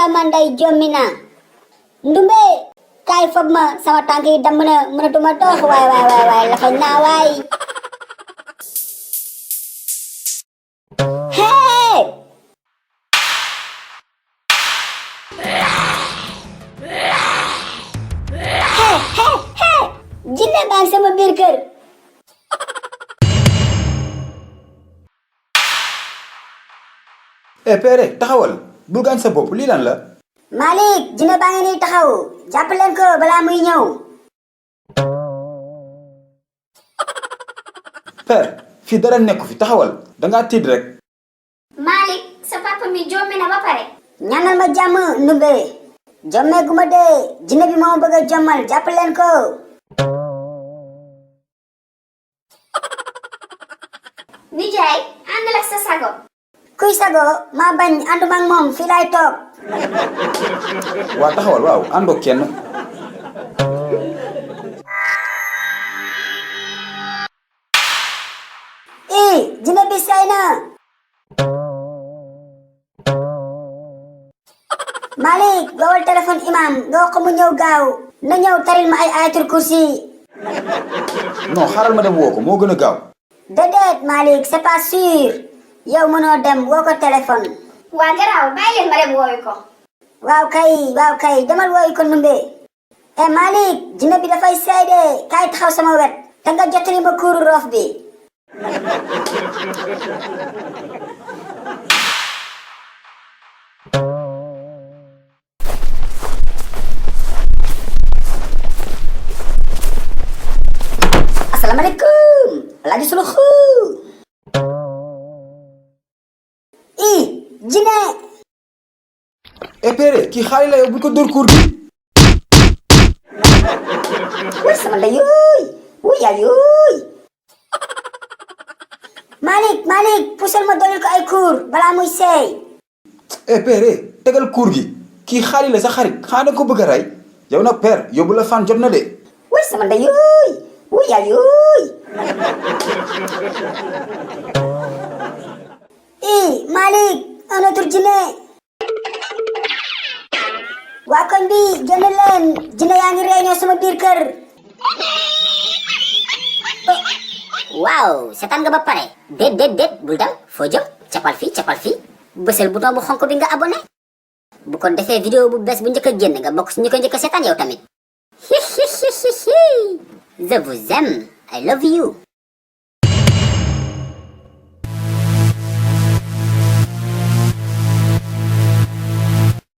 sama nday jommi naa ndumbe kaay fob ma sama tànk yi damm na mënatuma dox waay la fañ naa waay hey Djiné baa ngi sama biir kër pere taxawal bul gaañ sa bopp lii lan la Malick Djiné baa ngi nii taxaw jàpp leen ko balaa muy ñëw père fii dara nekku fi taxawal dangaa tiit rek Malick sa papa mi jommi na ba pare ñaanal ma jàmm ndumbe jommee gu ma dee Djiné bi moo bëgg a jommal jàpp leen ko nijaay àndal ak sa sago kuy sago maa bañ ànduma ak moom fii laay toog waa taxawal waaw àndoo kenn Djiné bi say na Malick woowal téléphone imam nga wax ko mu ñëw gaaw na ñëw taril ma ay ayatul kursi non xaaral ma dem woo ko moo gën a gaaw déedéet Malick c'est pas sûr yow mënoo dem woo ko téléphone waa garaaw bàyyi leen ma dem wooyu ko waaw kay demal wooyu ko numbe Malick Djiné bi dafay seey de kaay taxaw sama wet te nga jottali ma kuuru roof bi asalaamaaleykum alaaji suluxu Djiné pere kii xaalis la yow bu ko dóor kuur gi way sama ndey yooy wuy yaay yooy Malick pusal ma dolil ko ay kuur balaa muy seey pere tegal kuur gi kii xaalis la sa xarit xanaa danga ko bëgg a rey yow nag père yóbbu la fan jot na de way sama ndey yooy wuy yaay yooy Malick un autre Djiné waa koñ bi génn leen Djiné yaa ngi réunion sama biir kër waaw seetaan nga ba pare déet bul dal foo jëm capal fii bësal bouton bu xonk bi nga abonné bu ko defee vidéo bu bees bu njëkk a génn nga bokk si ñu ko njëkk a seetaan yow tamit je vous aime I love you